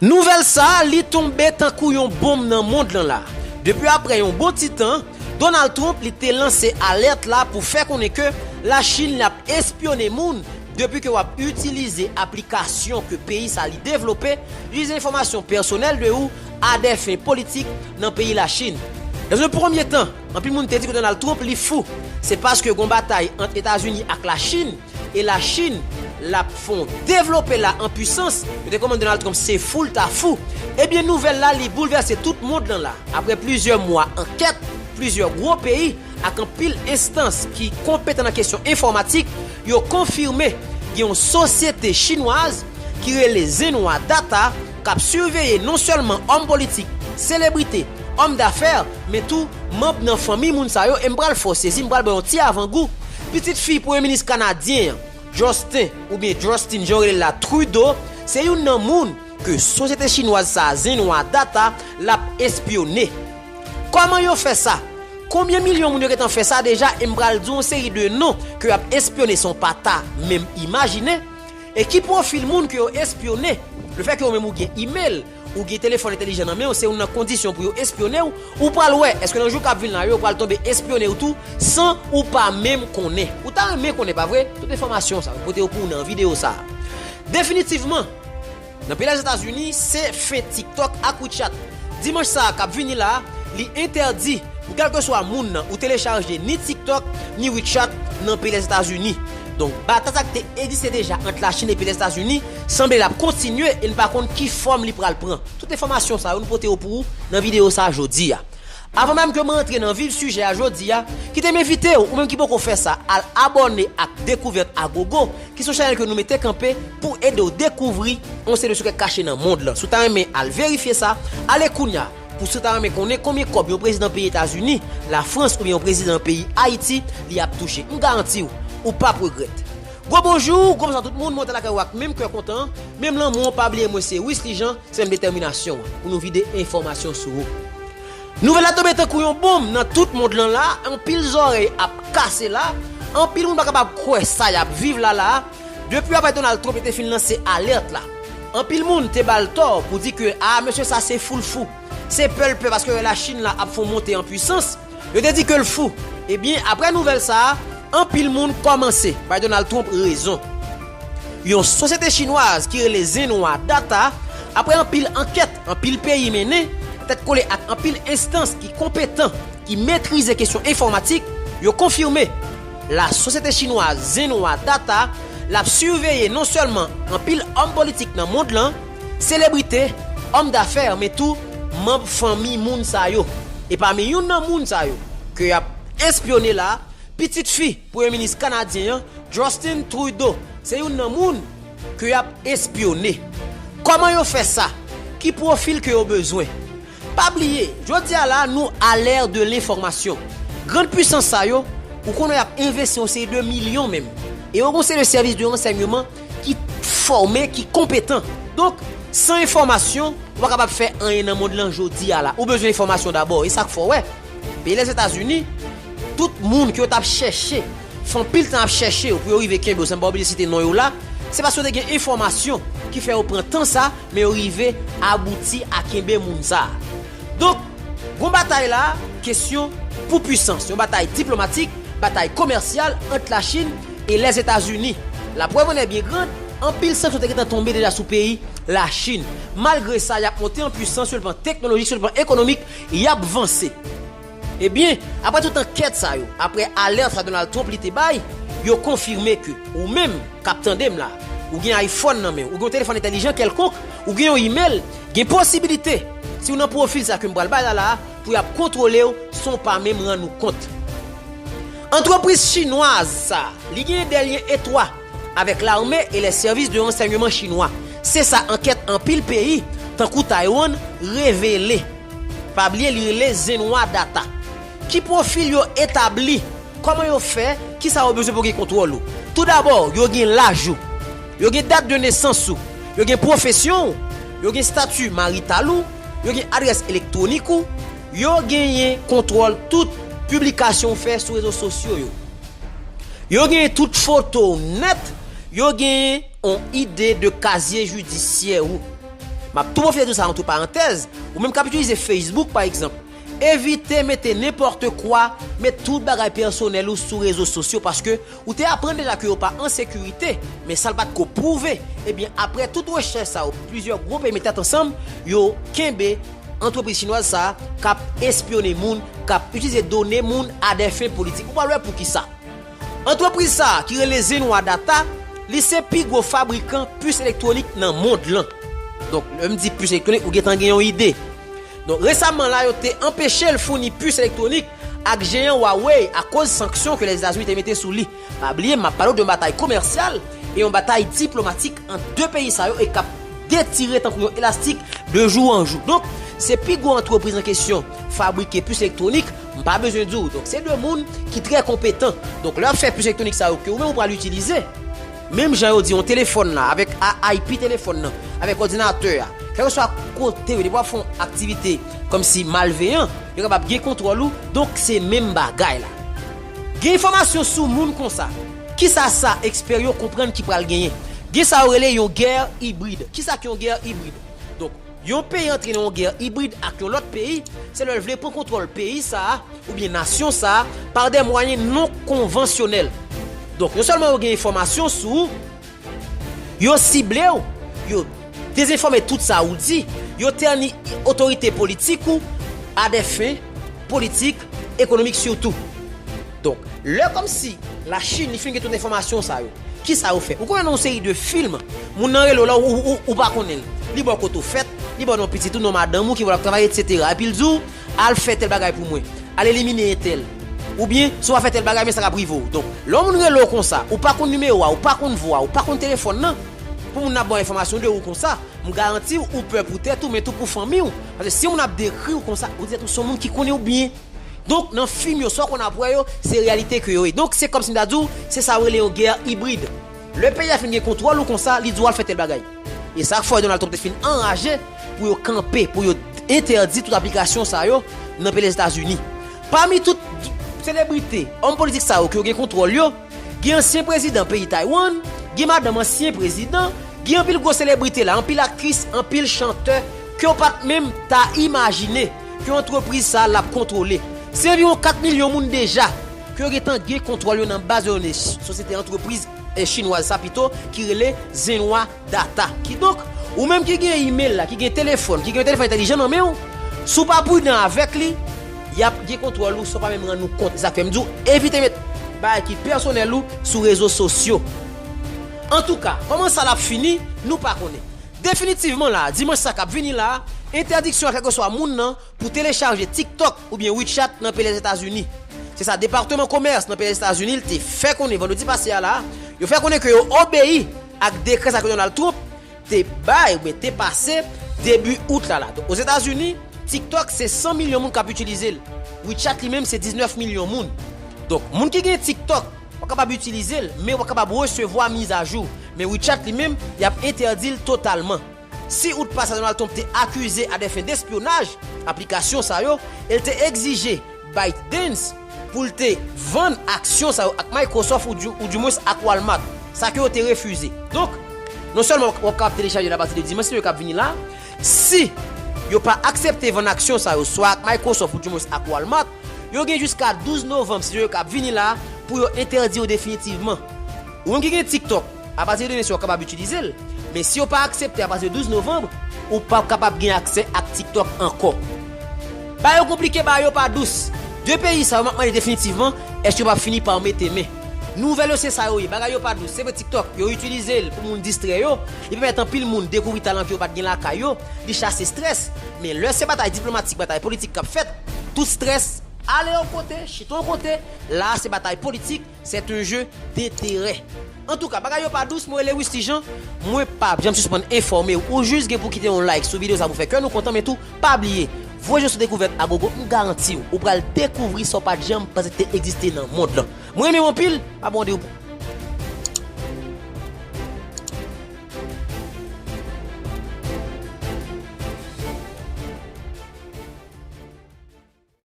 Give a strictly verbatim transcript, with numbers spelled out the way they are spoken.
Nouvèl sa a, li tonbe tankou yon bonm nan mond lan la. Depi aprè yon bon ti tan, Donald Trump li te lanse alèt la pou fè konnen ke Lachin l ap espyone moun depi ke w ap itilize aplikasyon ke peyi sa li devlope, itilize enfòmasyon pèsonèl de ou a dè fen politik nan peyi Lachin. Dans un premier temps, anpil moun te di ke Donald Trump li fou. Se paske gon batay ant Etazini ak Lachin, e Lachin l ap fon devlope la an pwisans, yo te konprann Donald Trump se fou, l ta fou. Ebyen, nouvèl la, li boulvèse tout mond lan la. Aprè plizyè mwa ankèt, plizyè gwo peyi ak anpil enstans ki konpetan nan kesyon enfòmatik, yo konfime gen yon sosyete chinwaz ki rele Zenwa Data k ap siveye non sèlman òm politik, selebrite, òm dafè, men tou manm nan fanmi moun sa yo, e m pral fè w sezi, m pral ba w yon ti avangou. Pitit fi premye minis kanadyen an, Justin, oubyen Justin, jan yo rele l la, Trudeau, se youn nan moun ke sosyete chinwaz sa a, Zenwa Data, l ap espyone. Kòman yo fè sa? Konbyen milyon moun yo gentan fè sa deja? E m pral di w yon seri de non ke y ap espyone, se yon pa ta menm imajine. E ki pwofil moun ke yo espyone? Lefètke ou menm ou gen imèl, ou gen telefòn entèlijan nan men w, se youn nan kondisyon pou yo espyone w. Ou pral wè, èske nan jou k ap vin la yo, yo pral tonbe espyone w tou, san ou pa menm konnen. Ou ta renmen konnen, pa vre? Tout enfòmasyon sa, mwen pote yo pou w nan videyo sa a. Definitivman, nan peyi Lèzetazini, se fen TikTok ak WeChat. Dimanch sa a k ap vini la, li entèdi pou kèlkeswa moun nan ou telechaje ni TikTok, ni WeChat nan peyi Lèzetazini. Donk, batay sa k te egziste deja ant Lachin epi Lèzetazini, sanble l ap kontinye e n pa konn ki fòm li pral pran. Tout enfòmasyon sa yo, nou pote yo pou ou nan videyo sa a jodi a. Avan menm ke m rantre nan vif sijè a jodi a, kite m envite w, ou menm ki poko fè sa, al abòne ak Dekouvèt a Gogo, ki se yon chanèl ke nou mete kanpe pou ede w dekouvri yon seri de sekrè k kache nan mond lan. Si w ta renmen al verifye sa, ale kounye a. Pou si w ta renmen konnen konbyen kòb yon prezidan peyi Etazini, Lafrans oubyen yon prezidan peyi Ayiti, li ap touche. M garanti w, ou p ap regrèt. Gwo bonjou, gwo bonjou tout moun, mwen te lakay ou ak menm kè kontan, menm lanmou, pa bliye mwen se Wisly Jean, se menm detèminasyon an pou nou vide enfòmasyon sou ou. Nouvèl la tonbe tankou yon bonm nan tout mond lan la, anpil zòrèy ap kase la, anpil moun pa kapab kwè sa y ap viv la la, depi aprè Donald Trump te fin lanse alèt la. Anpil moun te ba l tò pou di ke, a, mesye sa se fou l fou. Se pè l pè paske Lachin la ap fè yon monte an pwisans. Yo te di ke l fou. Ebyen, aprè nouvèl sa a, anpil moun kòmanse bay Donald Trump rezon. Yon sosyete chinwaz ki rele Zenwa Data, aprè anpil ankèt, anpil peyi mennen, tèt kole ak anpil enstans ki konpetan, ki metrize kesyon enfòmatik, yo konfime la sosyete chinwaz Zenwa Data l ap siveye non sèlman anpil òm politik nan mond lan, selebrite, òm dafè, men tou manm fanmi moun sa yo. E pami youn nan moun sa yo ke y ap espyone la, pitit fi premye minis kanadyen an, Justin Trudeau, se youn nan moun ke y ap espyone. Kòman yo fè sa? Ki pwofil ke yo bezwen? Pa bliye, jodi a la, nou a l'ère de l'information. Grann pwisans sa yo, ou konnen y ap envesti yon seri de milyon menm. E yo gon seri de sèvis de ransèyman ki fòme, ki konpetan. Donk, san enfòmasyon, ou pa kapab fè anyen nan mond lan jodi a la. Ou bezwen enfòmasyon dabò, e sa k fè w wè peyi Lèzetazini, tout moun ke yo t ap chèche, fè anpil tan ap chèche yo pou yo rive kenbe yo, san m pa oblije site non yo la, se paske yo te gen enfòmasyon ki fè yo pran tan sa, men yo rive abouti a kenbe moun sa. Donk, gon batay la, kesyon pou pwisans, yon batay diplomatik, batay komèsyal ant Lachin e Lèzetazini. Laprèv an è byen grand, anpil sanksyon te gentan tonbe deja sou peyi Lachin. Malgre sa, y ap monte an pwisans sou le plan teknolojik, sou le plan ekonomik, y ap vanse. Ebyen, aprè tout ankèt sa yo, aprè alèt sa Donald Trump li te bay, yo konfime ke ou menm k ap tande m la, ou gen iPhone nan men w, ou gen yon telefòn entèlijan kèlkonk, ou gen yon imèl, gen posibilite, si w nan pwofil sa ke m pral bay la la, pou y ap kontwole w san w pa menm rann ou kont. Antrepriz chinwaz sa, li gen de lyen etwa avèk lame e lè sèvis de ransèyman chinwa. Se sa ankèt anpil peyi, tankou Taiwan, revele. Pa bliye, li rele Zenwa Data. Ki pwofil yo etabli? Kòman yo fè? Kisa yo bezwen pou gen kontwòl ou? Toudabò, yo gen laj ou. Yo gen dat de nesans ou. Yo gen pwofesyon ou. Yo gen estati marital ou. Yo gen adrès elektwonik ou. Yo genyen kontwòl tout piblikasyon w fè sou rezo sosyo yo. Yo genyen tout foto w nèt. Yo genyen yon ide de kazye jidisyè ou. M ap tou pwofite di w sa antre parantèz, ou menm k ap itilize Facebook, pa egzanp, evite mete nenpòt kwa, met tout bagay pèsonèl ou sou rezo sosyo, paske ou te aprann deja ke yo pa an sekirite, men sa l pa t ko pwouve. Ebyen, apre tout rechèch sa yo, plizyè gwo peyi mete tèt ansanm, yo kenbe antrepriz chinwaz sa a k ap espyone moun, k ap itilize done moun a dè fen politik. Ou pral wè poukisa. Antrepriz sa a, ki rele Zenwa Data, li se pi gwo fabrikan pis elektwonik nan mond lan. Donk, lè m di pis elektwonik, ou gentan gen yon ide. Donk, resaman la, yo te anpeche l founi pis elektwonik ak jeyan Huawei akoz sanksyon ke Lèzetazini te mete sou li. Pa bliye, m ap pale w de yon batay komèsyal e yon batay diplomatik ant de peyi sa yo e k ap detire tankou yon elastik de jou an jou. Donk, se pi gwo antrepriz an kesyon fabrike pis elektwonik, m pa bezwen di w. Donk, se de moun ki trè konpetan. Donk, lè y ap fè pis elektwonik sa yo ke ou menm ou pral itilize, menm jan yo di yon telefòn la, avèk a-, I P telefòn nan, avèk òdinatè a, kèlkeswa kote yo, depi w ap fè yon aktivite kòmsi malveyan, yo kapab gen kontwòl ou. Donk, se menm bagay la. Gen enfòmasyon sou moun konsa. Kisa sa, ekspè yo konprann ki pral genyen? Gen sa yo rele yon gè ibrid. Kisa ki yon gè ibrid? Donk, yon peyi antre nan yon gè ibrid ak yon lòt peyi, se lè l vle pran kontwòl peyi sa a, oubyen nasyon sa a, pa dè mwayen non konvansyonèl. Donk, non sèlman yo gen enfòmasyon sou ou, yo sible w, yo dezenfòme tout sa ou di, yo tèni otorite politik ou a dè fen politik, ekonomik sitou. Donk, lè kòmsi Lachin, li fin gen tout enfòmasyon sa yo, kisa yo fè? Ou konnen nan yon seri de fim, moun nan rele w la, ou, ou, ou, ou pa konnen l. Li ba w kote w fèt, li ba w non pitit ou, non madanm ou ki vòlè ap travay, etsetera. Epi l di w, al fè tèl bagay pou mwen, al elimine entèl. Oubyen, si w pa fè tèl bagay, men sa k ap rive w. Donk, lè yon moun rele w konsa, ou pa konn nimewo a, ou pa konn vwa, ou pa konn telefòn nan, pou moun nan ba w enfòmasyon de ou konsa, m garanti w, ou pè pou tèt ou, men tou pou fanmi w. Paske si yon moun ap dekri w konsa, ou di tèt ou se yon moun ki konnen w byen. Donk, nan fim yo, sa w konn ap wè yo, se reyalite ke yo ye. Donk, se kòmsi m ta di w, se sa yo rele yon gè ibrid. Lè peyi a fin gen kontwòl ou konsa, li di w al fè tèl bagay. E sa k fè Donald Trump te fin anraje pou yo kanpe, pou yo entèdi tout aplikasyon sa yo nan peyi Lèzetazini. Pami tout selebrite, òm politik sa yo ke yo gen kontwòl yo, gen ansyen prezidan peyi Taiwan, gen madanm ansyen prezidan, gen anpil gwo selebrite la, anpil aktris, anpil chantè, ke w pa t menm ta imajine ke antrepriz sa a l ap kontwole. Se anviwon kat milyon moun deja ke yo gentan gen kontwòl yo nan baz de done sosyete antrepriz, e, chinwaz sa pito, ki rele Zenwa Data. Kidonk, ou menm ki gen email la, ki gen telefòn, ki gen telefòn entèlijan nan men w, si w pa pridan avèk li, y ap gen kontwòl ou san w pa menm rann ou kont. E sa k fè m di w, evite met bagay ki pèsonèl ou sou rezo sosyo. Antouka, kòman sa l ap fini, nou pa konnen. Definitivman la, dimanch sa k ap vini la, entèdiksyon a kèlkeswa moun nan pou telechaje TikTok oubyen WeChat nan peyi Lèzetazini. Se sa Depatman Komès nan peyi Lèzetazini, l te fè konnen vandredi pase a la, yo fè konnen ke yo obeyi ak dekrè sa ke Donald Trump te bay oubyen te pase debi out la la. Donk, Ozetazini, TikTok se san milyon moun k ap itilize l. WeChat li menm se diznèf milyon moun. Donk, moun ki gen TikTok, w ap kapab itilize l, men w ap kapab resevwa mizajou. Men WeChat li menm, y ap entèdi l totalman. Si out pase a, Donald Trump te akize a dè fen despyonaj aplikasyon sa yo, e l te egzije ByteDance pou l te vann aksyon sa yo ak Microsoft ou di, ou dimwens ak Walmart, sa ke yo te refize. Donk, non sèlman w ap kapab telechaje l apati de dimanch sa yo k ap vini la, si yo pa aksepte vann aksyon sa yo, swa ak Microsoft ou dimwens ak Walmart, yo gen jiska douz novanm sa yo k ap vini la pou yo entèdi yo definitivman. Ou menm ki gen TikTok, apati de demen sa w ap kapab itilize l. Men si yo pa aksepte apati de douz novanm, ou p ap kapab gen aksè ak TikTok ankò. Bagay yo konplike, bagay yo pa dous. De peyi sa yo, m ap mande definitivman, èske yo p ap fini pa mete men? Nouvèl yo se sa yo ye, bagay yo pa dous. Se vre TikTok, yo itilize l pou moun distrè yo, li pèmèt anpil moun dekouvri talan ke yo pa t gen lakay yo, li chase estrès. Men lè se batay diplomatik, batay politik k ap fèt, tout estrès ale yon kote, chita yon kote, la se batay politik, c'est un jeu d'intérêt. Antouka, bagay yo pa dous, mwen rele Wisly Jean, mwen p ap janm sispann enfòme w. Ou jis gen pou kite yon like sou videyo sa pou fè kè nou kontan, men tou, pa bliye, voye je w sou dekouvèt a gogo, m garanti w, ou pral dekouvri sa w pa t janm panse te egziste nan mond lan. Mwen renmen w anpil, m ap wonde w pou